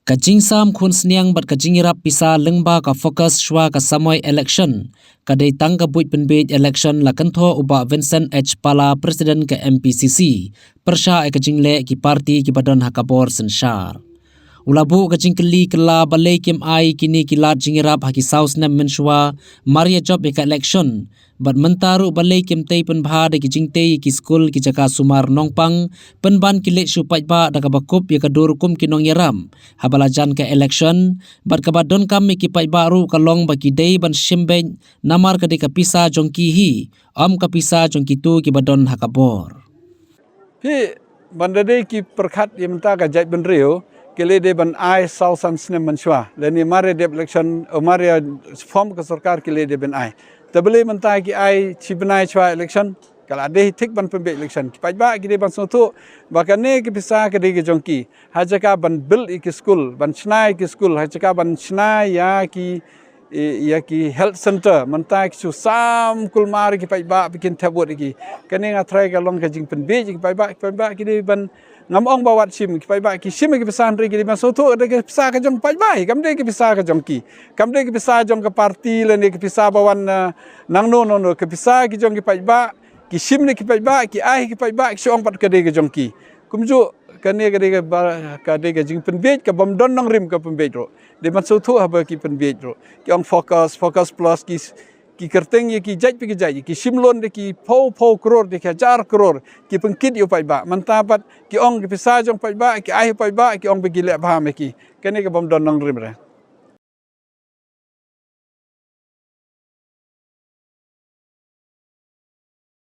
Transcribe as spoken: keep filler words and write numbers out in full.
Ka jingsam khun sniang bad ka jingïarap pisa lyngba ka FOCUS shwa ka samoi election ka dei tang ka buit pynbiej election, la kynthoh u Bah Vincent H Pala, President ka M P C C, pyrshah ïa ka jingleh ki parti kiba don ha ka bor synshar. U la buh ka jingkylli kylla balei kim ai kine ki lad jingïarap ha ki saw snem mynshuwa mar ïa jop ïa ka election, bad mynta ruh balei kim tei pynbha da ki jingtei ïa ki skul, ki jaka sumar nongpang, pynban ki leit shu paidbah da kaba kup ïa ka dur kum ki nongïarap haba la jan ka election, bad kaba donkam ïa ki paidbah ruh ka long ba ki dei ban shim beit namar ka dei ka pisa jong ki hi, ym ka pisa jong kito kiba don ha ka bor. Phi, ban da dei ki pyrkhat ïa mynta ka jaitbynriew, ki leh dei ban ai saw san snem mynshuwa, lane mar ïa dep election, o mar ïa form ka sorkar ki leh dei ban ai. Te balei mynta ki ai shi bnai shwa election, ka la dei thik ban pynbiej election. Ki paidbah ki dei ban sngewthuh ba kane ka pisa ka dei ka jong ki. Ha jaka ban build ïa ki skul, ban shna ïa ki skul, ha jaka ban shna ïa ki, ïa ki health center, mynta ki shu sam kulmar ïa ki paidbah ba kin thep vote ïa ki. Kane nga tharai ka long ka jingpynbiej ïa ki paidbah, ki paidbah ki dei ban, ngam ong ba wat shim, ki paidbah ki shim ïa ki pisa, hynrei ki dei ban sngewthuh ka dei ka pisa ka jong paidbah, kam dei ka pisa ka jong ki. Kam dei ka pisa jong ka parti lane ka pisa ba wan, eh, nangno nangno, ka pisa ki jong ki paidbah, ki shim ne ki paidbah, ki ai ki paidbah, ki shu ong pat ka dei ka jong ki. Kumjuh kane ka dei ka ba, ka dei ka jingpynbiej kaba ym don nongrim ka pynbiej ruh. Dei ban sngewthuh haba ki pynbiej ruh. Ki ong FOCUS, FOCUS Plus, ki, ki kyrteng ïa ki jait pa ki jait, ki shim loan da ki phew phew klur, da ki hajar klur, ki pynkit ïa u paidbah. Mynta pat ki ong ki pisa jong paidbah, ki ai paidbah, ki ong ba ki leh bha ma ki. Kane kaba ym don nongrim re.